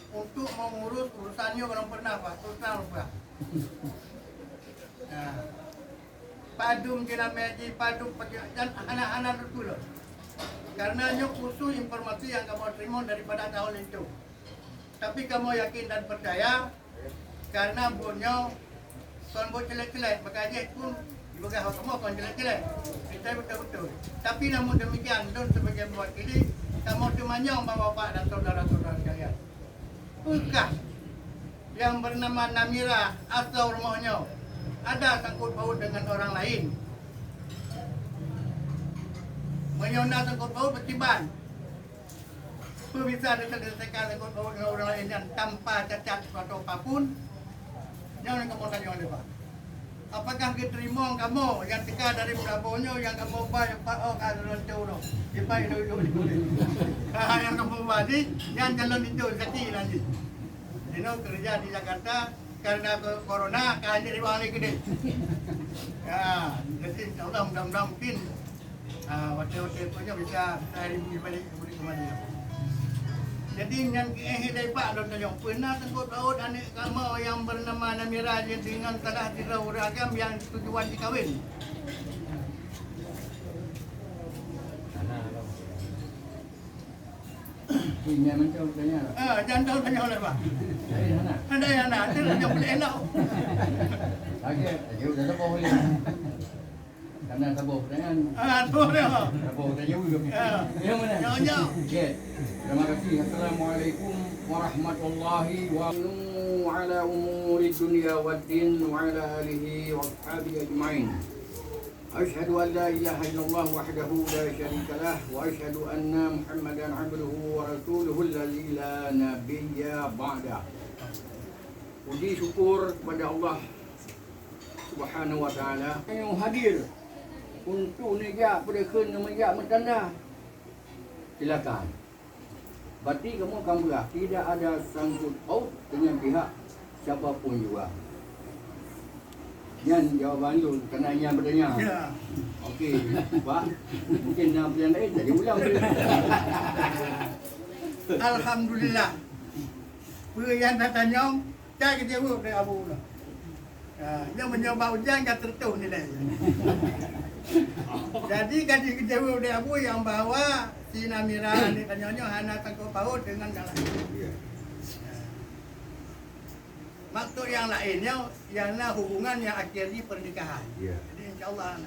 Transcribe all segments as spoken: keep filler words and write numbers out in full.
Untuk mengurus urusan nyoe belum pernah, Pak. Terus terang, Pak. Nah, padum jinamé jih, padum pagi, dan hana-hana betul. Karena nyoe khusus informasi yang kamoe terima daripada tahun itu. Tapi kamoe yakin dan percaya, karena buet nyoe kon buet célék-célék, maka jih pun dipeugah kamoe kon célék-célék. Kita betul-betul. Tapi namun demikian, lôn sebagai mewakili, kamoe teumanyong bak Bapak dan saudara-saudara sekalian. Peukah yang bernama Namira atau rumoh nyoe ada sangkut paut dengan orang lain? Meunyoe na sangkut paut, beukiban. Peue bisa diselesaikan sangkut paut dengan orang lain nyan tanpa cacat atau apapun? Nyoe nyang kamoe tanyong lé Pak. Apakah geuteurimong kamoe nyang teuka dari Meulaboh nyoe nyang kamoe ba Pak, oh, ka lôn teuh uroe? Di Pak, idup-idup di kulit. Ha, nyang kamoe ba jih, nyan calon itu, saksi lah jih. Inoe keureuja di Jakarta, karena ko-, corona, ka hana riwang lé keudeh. Ya, jadi insya Allah mudah-mudahan mungkin Ah, watèe-watèe peue nyoe bisa, bisa rindu balik, balik kembali. Jadi, nyan keuh lé Pak lôn tanyong, peue na sangkut paut aneuk kamoe nyang bernama Namira jih dengan salah sidroe ureueng agam nyang tujuan jikawin? Ini macam tanya. Ah, jangan tahu tanya oleh Pak. Dari mana? Ada yang nak, ada yang boleh elok. Lagi, lagi udah lepas boleh. Karena saboh pertanyaan. Ah, saboh dia. Saboh pertanyaan juga. Ya. Yang mana? Yang jauh. Okey. Terima kasih. Assalamualaikum warahmatullahi wabarakatuh. Ala umuri dunya waddin wa ala alihi wa ashabihi ajma'in. Asyhadu an la ilaha illallah wahdahu la syarika lah, wa asyhadu anna Muhammadan abduhu wa rasuluhu alladzi la nabiyya ba'dah. Puji syukur kepada Allah Subhanahu wa Taala nyang hadir untuk neujak peudeukeuen ngon meujak meutanda. Silakan. Berarti kamoe akan peugah, tidak ada sangkut paut dengan pihak siapa pun juga. Nyan jawaban lôn, karena nyan bertanya. Ya. Okey, Pak. Mungkin na pilihan lain, jadi ulang. Alhamdulillah. Peue nyang tatanyong, ka geujaweueb lé Abu nyoe. Ha, nyoe meunyoe bak ujeuen ka teureutôh nilai. Jadi, ka geujaweueb lé Abu nyang bahwa si Namira aneuk tanyoe nyoe hana sangkot paut deungon nyang laén. Ya. Maksud nyang laén nyoe, nyang na hubungan nyang akhiri pernikahan. Ya. Jadi, insya Allah,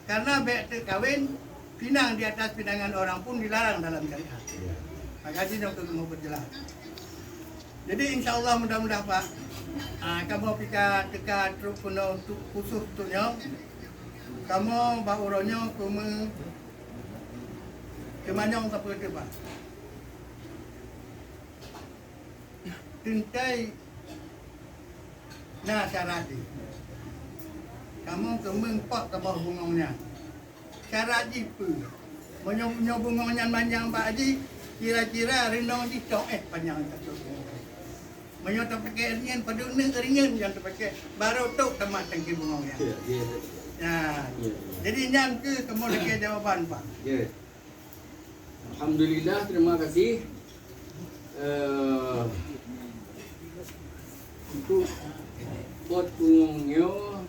karena bèk teuk kawin, pinang di atas pinangan orang pun dilarang dalam syariat. Ya. Maka jinoe keuh kamoe peujeulaih. Jadi, insya Allah, mudah-mudahan, Pak, ah, kamoe pih ka teuka trok keunoe untuk khusus untuk nyoe. Kamoe bak uroe nyoe peumeu-, teumanyong sapeue teuk, Pak. Teuntèe na syarat jih. Kamoe keumeung pot saboh bungong nyan. Syarat jih peue? Meunyoe, meunyoe bungong nyan manyang bak jih, kira-kira reunong jih cok éh panyang satu bungong. Meunyoe tapaké rinyeun, padum neuk rinyeun nyang tapaké, barô trok tamat tangke bungong nyan. Ya, ya, ya. Nah, ya, ya. Jadi nyan keuh kamoe lakèe jawaban, Pak. Ya. Alhamdulillah, terima kasih. Eh, untuk pot bungong nyoe,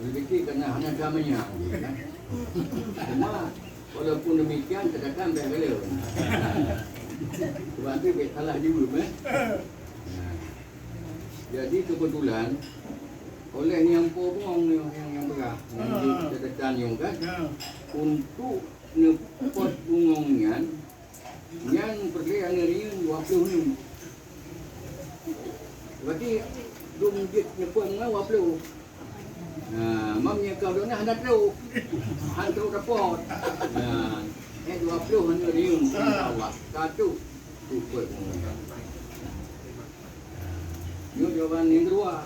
lebih karena hana ka manyang, kan? Cuma, walaupun demikian, kadang-kadang bèk galak. Sebab tu bèk salah jaweueb, eh. Nah. Jadi, kebetulan, oleh nyang po bungong nyoe, nyang, nyang peugah, nyang di catatan nyoe, kan? Ya. Untuk neupot bungong nyan, nyan peureulèe aneuk rinyeun dua ploh nyoe. Berarti dum jeuet neupot ngon dua ploh. Nah, mam nyang ka dona hana trok. Han trok dapot. Nah, eh, dua ploh aneuk rinyeun, insya Allah. Ka trok. Neupot bungong nyan. Nyoe jawaban nyang keudua.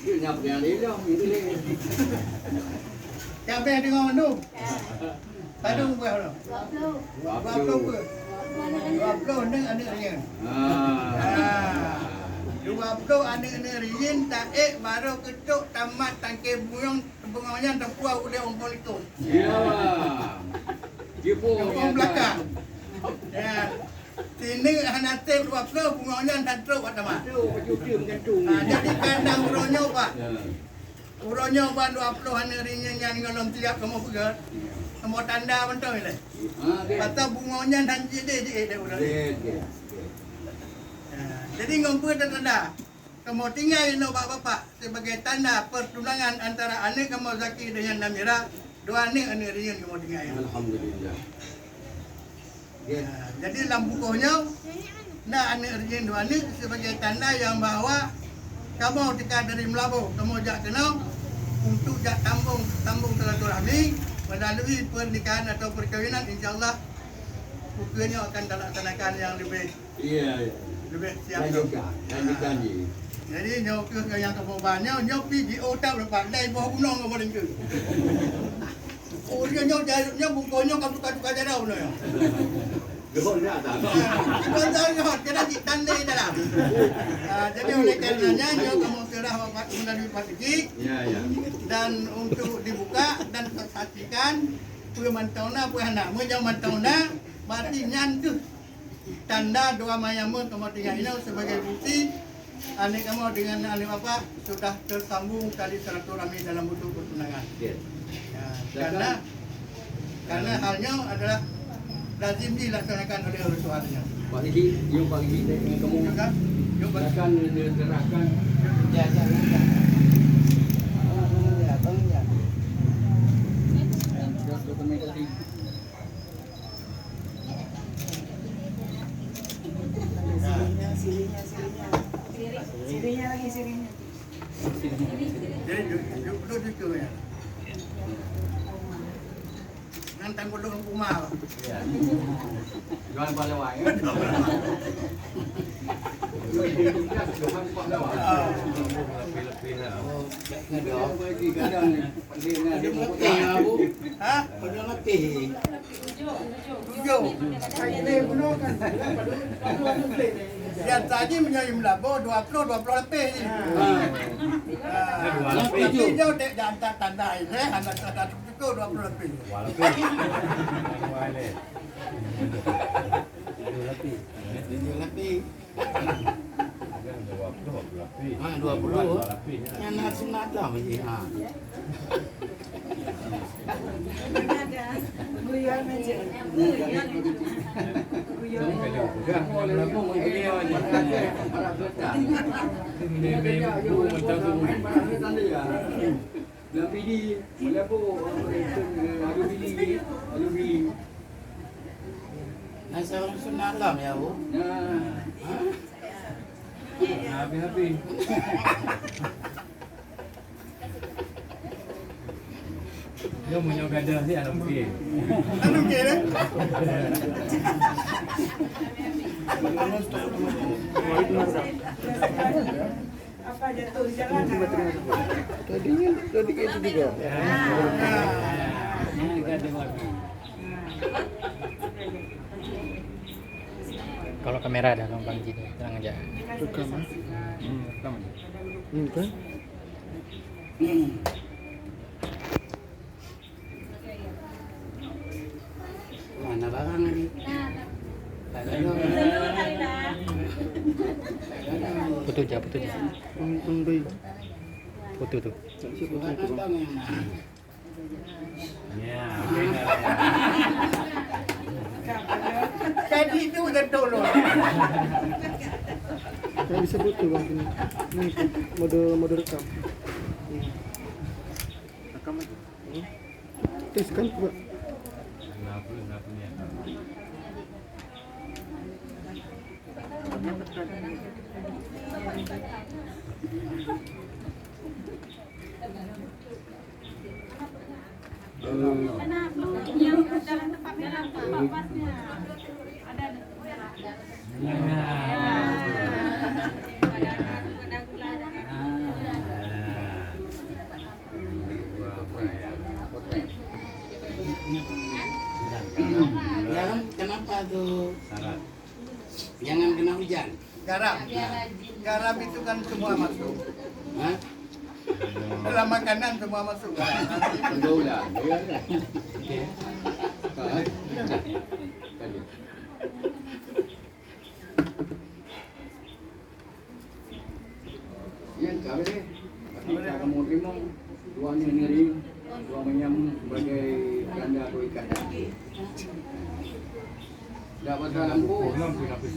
Dia nyan peue nyang lé lom, nyang lé. Cabé deungon mandum. Padum beuh lom? Dua ploh. Dua ploh beuh. Dua ploh aneuk, aneuk rinyeun. Ah. Ah. Dua ploh aneuk, aneuk rinyeun taék barô keutok tamat tangke bungong, bungong nyan tapuwoe ulèe umpung likot. Ya. Dia pun umpung belakang. Ya. Sineuk hana treb dua ploh, bungong nyan tan trok bak teuma. Trok, baju treb meugantung. Ha, jadi kandang uroe nyoe, Pak. Ya. Uroe nyoe ban dua ploh aneuk reunyeun nyan ngon lom siap kamoe peugöt. Ya. Kamoe tanda mantong ilèe. Ha, oke. Pasal bungong nyan han jideh-jideh uroe nyoe. Oke, oke, oke. Ha, jadi ngon peue tatanda? Kamoe tinggai inoe bak bapak sibagai tanda pertunangan antara aneuk kamoe Zaki deungon Namira, dua aneuk, aneuk reunyeun kamoe tinggai. Alhamdulillah. Ya, jadi lam bukoe nyoe na aneuk reunyeun dua aneuk sibagai tanda nyang bahwa kamoe teuka dari Meulaboh, kamoe jak keunoe untuk jak tambong, tambong silaturahmi melalui pernikahan atau perkahwinan, insya Allah buku nyoe akan talaksanakan nyang leubeh Iya, iya. Leubeh siap. Lanjutkan, lanjutkan, ji. Jadi, nyoe keuh nyang kamoe ba nyoe, nyoe pi jiôh that leupah, dai boh gunong kamoe ringkeu. Oh, nyoe, nyoe, nyoe bungkôh nyoe ka tuka-tuka jaroe nyoe. Jihôt nyoe atas. Ah, jihôt, jihôt, kena jitandai dalam. Ah, jadi, oleh karenanya, nyoe kamoe serah Bapak Gubernur Pak Keuchik. Ya, ya. Dan untuk dibuka dan saksikan, peue mantong na, peue hana. Meunyoe mantong na, berarti nyan keuh tanda dua manyam kamoe tinggai inoe sebagai bukti aneuk kamoe dengan aneuk bapak sudah tersambung tali silaturahmi dalam bentuk pertunangan. Ya. Ya, karena, karena hal nyoe adalah lazim dilaksanakan oleh orang tua nyoe. Pak Gigi, yuk Pak Gigi, dengan kamu. Silakan. Yuk, Pak. Silakan diserahkan. Ya, ya, ya. Abang, ya, abang, ya. Ya, dokumentasi. Sirinya, sirinya, sirinya. Sirinya lagi, sirinya. Jadi, du-, du-, duduk situ, ya. Nang tanggulong rumah. Iya. Jual balawai, ya. Jual balawai. Ah. Lebih-lebih, ya. Lebih-lebih, ya, Bu. Hah? Lebih-lebih. Tujoh. Biasa ji meunyoe lam Meulaboh dua ploh, dua ploh leupeh ji. Ha. Ha. Tapi nyoe dek jan tanda ilèe, hana tanda cukup dua ploh leupeh. Dua ploh leupeh. Tujoh leupeh. Tujoh leupeh. Ha, dua puluh. Nyan na sunat lah masih. Ha. Guyon aja. Guyon. Guyon. Lam bili, walaupun, eh, adu bili, adu bili. Nah, seorang sunat lah, ya, Bu. Nah. Hah? Nah, habis-habis. Dia punya gadah ni, anak mungkin. Anak mungkin, eh? Apa jatuh di jalanan? Tadinya, tadi kayak itu juga. Kalau kamera dah gampang gini, tenang aja. Rekam, eh? Hmm, rekam aja. Hmm, kan? Mana barang ni? Foto je, foto je. Foto tu. Ya, oke. Tadi tu udah tolong. Yang bisa foto, Bang, sini. Ni, mode, mode rekam. Rekam aja. Tes kan, coba. Ya, kenapa tu? Jangan kena hujan. Garam. Garam itu kan semua masuk. Hah? Dalam makanan semua masuk. Betul lah. Iya, iya. Okey. Tadi. Tapi tak kamu terima, dua ni ngiring, dua manyam sebagai tanda atau ikatan. Dak pasal lampu,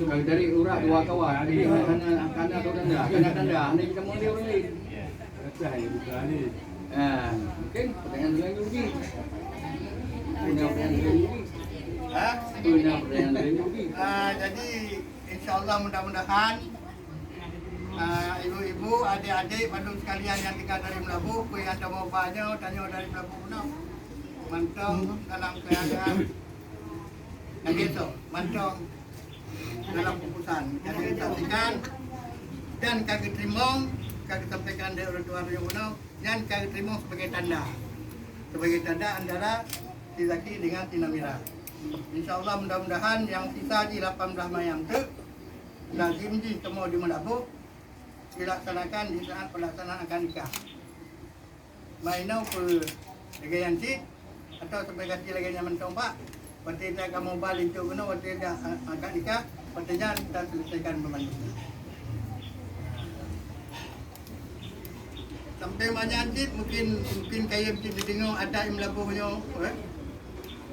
kalau dari urat dua kawan, jadi hana, hana tanda, hana tanda, hana kita mau dia orang lain. Ha, mungkin pertanyaan lain lagi. Punya pertanyaan lain lagi. Ha? Punya pertanyaan lain lagi. Ah, jadi, insya Allah, mudah-mudahan, ah, ibu-ibu, adik-adik, bandum sekalian yang tinggal dari Meulaboh, peue nyang tameuba nyoe, tanyoe dari Meulaboh bunoe, mantong dalam keadaan lagèe nyoe, mantong dalam kukusan. Ka geusaksikan dan ka geuteurimong, ka geusampaikan lé ureueng tuha tanyoe bunoe, nyan ka geuteurimong sebagai tanda. Sebagai tanda antara si Zaki dengan si Namira. Insya Allah, mudah-mudahan nyang sisa jih lapan belas manyam teuk, lazim jih teuma di Meulaboh, dilaksanakan di saat pelaksanaan akad nikah. Mai nyoe peue lagèe nyan cit, atawa sampai gaki lagèe nyan mantong, Pak? Watèe dak kamoe ba linto keunoe, watèe dak, eh, akad nikah, watèe nyan taselesaikan pembantu. Sampai manyang cit, mungkin, mungkin kayém cit dideungoe adat Meulaboh nyoe, eh?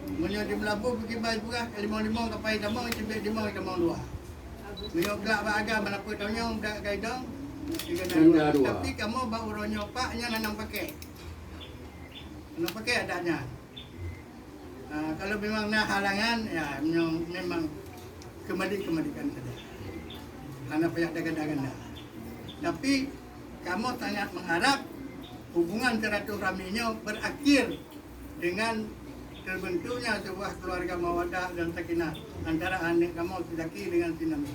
Meunyoe di Meulaboh, bagi bai peugah, limong-limong kapai tamong, cibèk limong tamong dua. Meunyoe glak bak agam, meulapeue tanyong dak gaidong, ganda dua. Tapi kamoe bak uroe nyoe, Pak, nyan hana pakèk. Hana pakèk adat nyan. Ah, kalau memang na halangan, ya, memang, memang kembali-kembalikan saja. Hana payah dak ganda-ganda. Tapi kamoe sangat mengharap hubungan silaturahmi nyoe berakhir dengan terbentuknya sebuah keluarga mawaddah dan sakinah antara aneuk kamoe si Zaki dengan si Nami.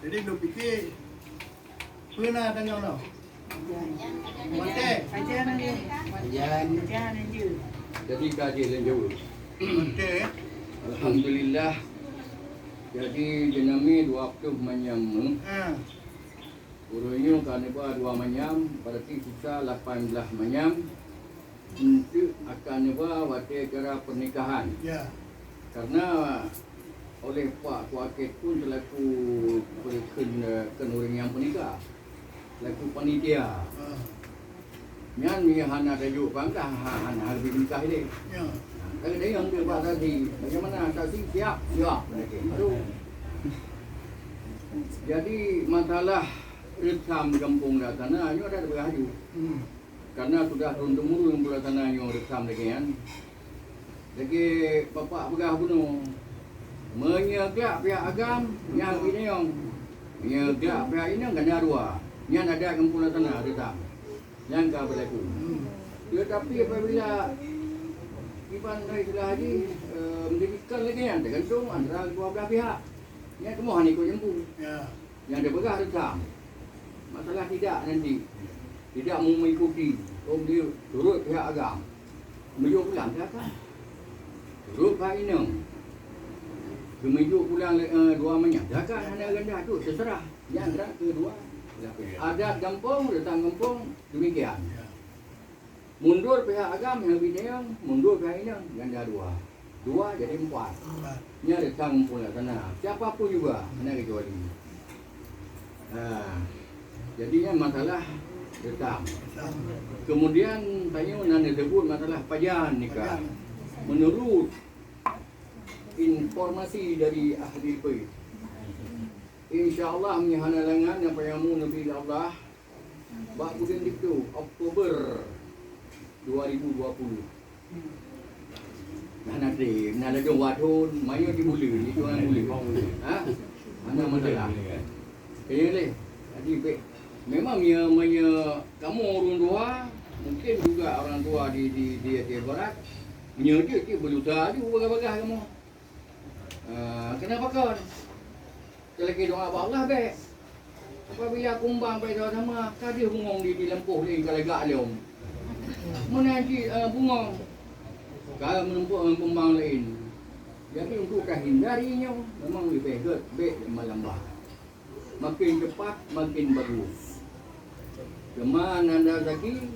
Jadi, lôn pike, peue na tanyong lom? Watèe. Ajan aja. Ajan. Ajan aja. Jadi, ka jeuet lôn jaweueb. Watèe. Alhamdulillah. Jadi, jeunami dua ploh manyam. Ha. Uroe nyoe ka neuba dua manyam, berarti sisa lapan belas manyam untuk akan neuba watèe acara pernikahan. Ya. Karena oleh Pak Kuakét pun selaku kheun, kheun ureueng nyang peunikah, selaku panitia. Ha. Nyan meunyo hana tajok bangka, ha, hana leubeh nikah lé. Ya. Nah, ka geudeungoe bak saksi, bagaimana saksi siap? Siap, lagèe baru. Jadi, masalah reusam gampông dak sana, nyoe dak teupeugah aju. Hmm. Karena sudah turun-temurun gampông dak sana nyoe reusam lagèe nyan. Lagèe bapak peugah bunoe, meunyoe glak pihak agam, nyan bak inong. Meunyoe glak pihak inong, ganda dua. Nyan adat gampông dak sana reusam. Nyang ka berlaku. Tetapi apabila iban dari sila haji, eh, menjadikan lagi nyan tergantung antara kedua belah pihak. Nyan semua hana ikut jampu. Ya. Nyang dipeugah reusam. Masalah tidak nanti. Tidak mau mengikuti. Oh, dia turut pihak agam. Meunyoe pulang, silakan. Turut pihak inong. Geumeujuk pulang, eh, dua manyam. Silakan, hana ganda tu, terserah. Nyang dak keudua, adat gampông, reusam gampông, demikian. Ya. Mundur pihak agam, nyang bak inong, mundur pihak inong, ganda dua. Dua jadi empat. Empat. Nyan reusam gampông dak sana. Siapa pun juga, hana kecuali. Ha. Jadi nyan masalah reusam. Reusam. Kemudian, tanyoe na neusebut masalah pajan nikah. Pajan. Menurut informasi dari ahli bait, insya Allah, meunyo hana halangan, nyang peunamu neubi lé Allah, bak buleuen ditu, Oktober dua ribu dua puluh. Nah, nanti, na laju dua thon, manyang di buleuen, itu hana buleuen. Ha? Hana masalah. Kaya lé. Jadi, be-, memang ya, meunyo kamoe ureueng tuha, mungkin juga orang tua di, di, di Aceh Barat, meunyo jeuet, jeuet berusaha juga bagah-bagah kamoe. Ah, kenapa kon? Talakèe doa bak Allah bèk. Apabila kumbang bak sama-sama, ka deuh bungong di, di lampôh laén ka lagak lom. Meunan cit, eh, bungong. Ka meureumpok ngon kumbang laén. Jadi, untuk tahindari nyoe, memang leubeh gèt bèk malam bah. Makin cepat, makin bagus. Teuma Nanda Zaki,